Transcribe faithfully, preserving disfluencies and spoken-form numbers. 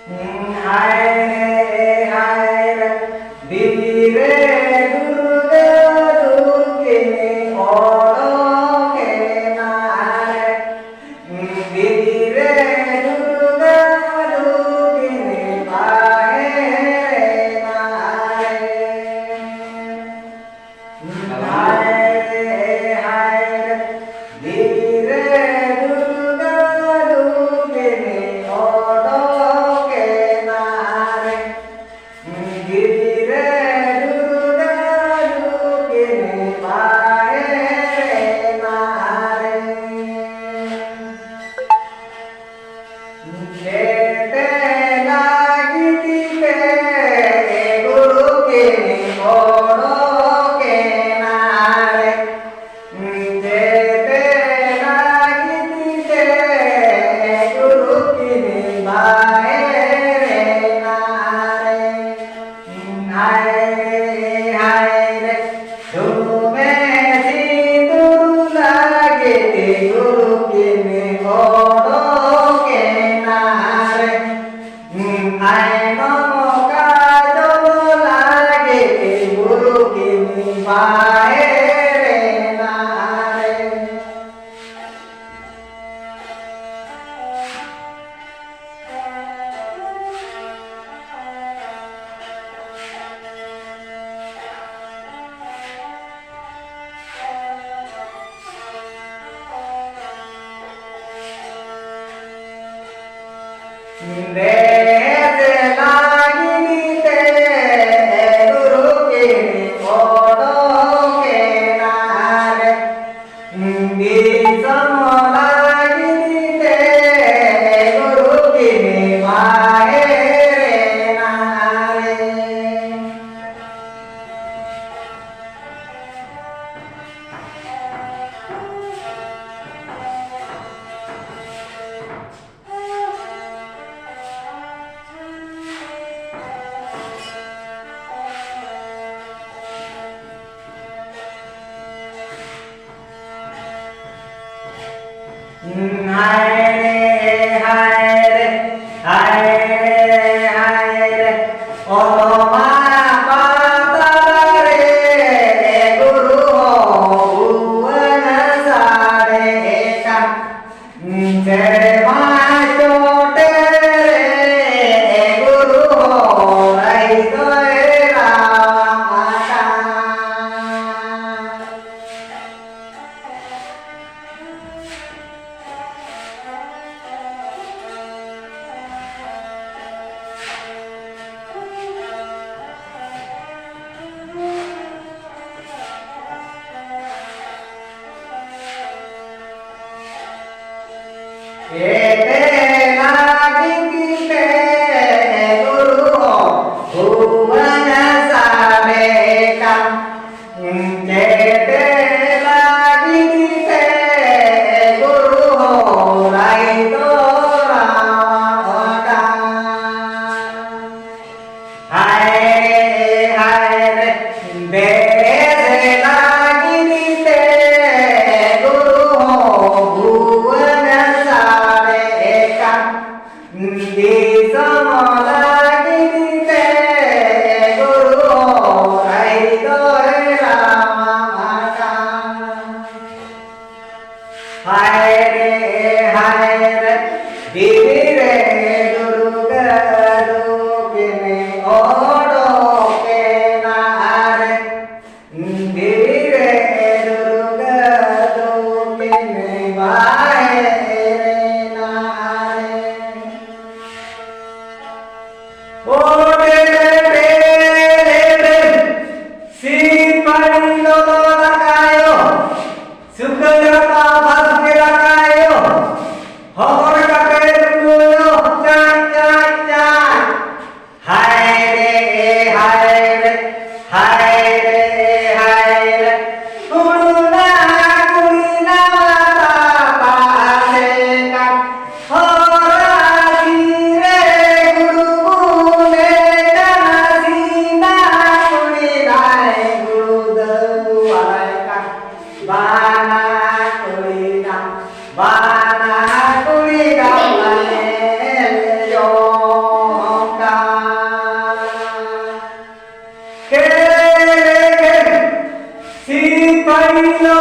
ᱦᱟᱭ ᱨᱮ, ᱦᱟᱭ ᱨᱮ, ᱵᱤᱨᱮ ᱫᱩᱨᱜᱟᱹ ᱫᱩᱠᱷᱤᱱᱤ ᱚᱰᱚᱠᱮᱱᱟ ᱨᱮ᱾ ᱵᱤᱨᱮ ᱫᱩᱨᱜᱟᱹ ᱫᱩᱠᱷᱤᱱᱤ ᱵᱟᱦᱮᱨᱮᱱᱟ ᱨᱮ᱾ ᱦᱟᱭ ᱨᱮ, ᱦᱟᱭ ᱨᱮ, ᱵᱤᱨᱮ ᱫᱩᱨᱜᱟᱹ ᱫᱩᱠᱷᱤᱱᱤ ᱚᱰᱚᱠᱮᱱᱟ ᱨᱮ᱾ ᱵᱤᱨᱮ ᱫᱩᱨᱜᱟᱹ ᱫᱩᱠᱷᱤᱱᱤ ᱵᱟᱦᱮᱨᱮᱱᱟ ᱨᱮ᱾ ᱡᱮᱛᱮ ᱞᱟᱹᱜᱤᱫ ᱛᱮ ᱜᱩᱨᱩ ᱠᱤᱱ ᱚᱰᱚᱠᱮᱱᱟ ᱨᱮ᱾ ᱡᱮᱛᱮ ᱞᱟᱹᱜᱤᱫ ᱛᱮ ᱜᱩᱨᱩ ᱠᱤᱱ ᱵᱟᱦᱮᱨᱮᱱᱟ ᱨᱮ᱾ ᱦᱟᱭ ᱨᱮ, ᱦᱟᱭ ᱨᱮ, ᱫᱷᱩᱢᱮ ᱥᱤᱸᱫᱩᱨ ᱞᱟᱹᱜᱤᱫ ᱜᱩᱨᱩ ᱠᱤᱱ ᱚᱰᱚᱠᱮᱱᱟ ᱨᱮ᱾ ᱟᱭᱱᱚᱢ ᱠᱟᱡᱚᱞ ᱞᱟᱹᱜᱤᱫ ᱜᱩᱨᱩ ᱠᱤᱱ ᱵᱟᱦᱮᱨᱮᱱᱟ ᱨᱮ᱾ ᱵᱮᱥ ᱞᱟᱹᱜᱤᱫ ᱛᱮ ᱜᱩᱨᱩ ᱠᱤᱱ ᱚᱰᱚᱠᱮᱱᱟ ᱨᱮ᱾ ᱫᱤᱥᱚᱢ ᱞᱟᱹᱜᱤᱫ ᱛᱮ ᱜᱩᱨᱩ ᱠᱤᱱ ᱵᱟᱦᱮᱨᱮᱱᱟ ᱨᱮ᱾ ᱦᱟᱭ ᱨᱮ, ᱦᱟᱭ ᱨᱮ, ᱦᱟᱭ ᱨᱮ, ᱥᱮᱨᱢᱟ ᱪᱚᱴ ᱨᱮ ᱜᱩᱨᱩ ᱦᱚᱨᱟᱭ ᱫᱚᱭ ᱨᱟᱣᱟᱜ ᱟᱠᱟᱱ᱾ ᱮᱛᱮ ᱞᱟᱹᱜᱤᱫ ᱛᱮ ᱜᱩᱨᱩ ᱦᱚᱸ ᱵᱷᱩᱣᱟᱹᱝ ᱥᱟᱰᱮ ᱠᱟᱱ᱾ ᱮᱛᱮ ᱞᱟᱹᱜᱤᱫ ᱛᱮ ᱜᱩᱨᱩ ᱦᱚᱸ ᱨᱟᱭ ᱫᱚ ᱨᱟᱣ ᱟᱠᱟᱱ᱾ ᱦᱟᱭ ᱨᱮ, ᱦᱟᱭ ᱨᱮ, ᱫᱮᱥ ᱞᱟᱹᱜᱤᱫ ᱛᱮ ᱜᱩᱨᱩ ᱦᱚᱸ ᱵᱷᱩᱣᱟᱹᱝ ᱥᱟᱰᱮ ᱠᱟᱱ᱾ ᱫᱤᱥᱚᱢ ᱞᱟᱹᱜᱤᱫ ᱛᱮ ᱜᱩᱨᱩ ᱦᱚᱸ ᱨᱟᱭ ᱫᱚᱭ ᱨᱟᱣᱟᱜ ᱟᱠᱟᱱ᱾ ᱦᱟᱭ ᱨᱮ, ᱦᱟᱭ ᱨᱮ, ᱫᱤᱣᱤ ᱨᱮ ᱫᱩᱨᱜᱟᱹ ᱫᱩᱠᱷᱤᱱᱤ ᱚᱰᱚᱠᱮᱱᱟ ᱨᱮ᱾ ᱫᱤᱣᱤ ᱨᱮ ᱫᱩᱨᱜᱟᱹ ᱫᱩᱠᱷᱤᱱᱤ ᱵᱟᱦᱮᱨᱮᱱᱟ ᱨᱮ᱾ ᱳ ᱨᱮ ᱨᱮ ᱨᱮ ᱨᱮ, ᱥᱤᱧ ᱯᱟᱹᱨᱤ ᱞᱚᱞᱚ ᱫᱟᱠᱟᱭᱚ, ᱥᱩᱠᱟᱹ ᱨᱟᱯᱟ ᱵᱟᱥᱠᱮ ᱫᱟᱠᱟᱭᱚ, ᱦᱚᱲ ᱠᱟᱛᱮ ᱨᱩᱣᱟᱹᱲᱚᱜ ᱪᱟᱸᱭ ᱪᱟᱸᱭ ᱪᱟᱸᱭ᱾ ᱦᱟᱭ ᱨᱮ, ᱦᱟᱭ ᱨᱮ, ᱦᱟᱭ ᱨᱮ, ᱦᱟᱭ ᱨᱮ, ᱦᱩᱲᱩ ᱱᱟ ᱠᱩᱲᱤ ᱱᱟᱣᱟ ᱛᱟᱯᱟ ᱥᱮ ᱠᱟᱱ᱾ ᱦᱚᱨᱟᱥᱤ ᱨᱮ ᱜᱩᱲᱜᱩ ᱞᱮ ᱠᱟᱱᱟ, ᱥᱤᱱᱟ ᱠᱩᱲᱤ ᱱᱟᱭ ᱜᱩᱲ ᱫᱟᱹᱣᱟᱭ ᱠᱟᱱ᱾ ᱵᱟᱱᱟ ᱠᱩᱲᱤ ᱱᱟ, ᱵᱟᱱᱟ ᱠᱩᱲᱤ ᱱᱟ ᱧᱮᱞ ᱡᱚᱝ ᱠᱟᱱ᱾ ᱠᱷᱮᱞ ᱠᱷᱮᱞ ᱥᱤᱯᱟᱹᱦᱤ ᱞᱚ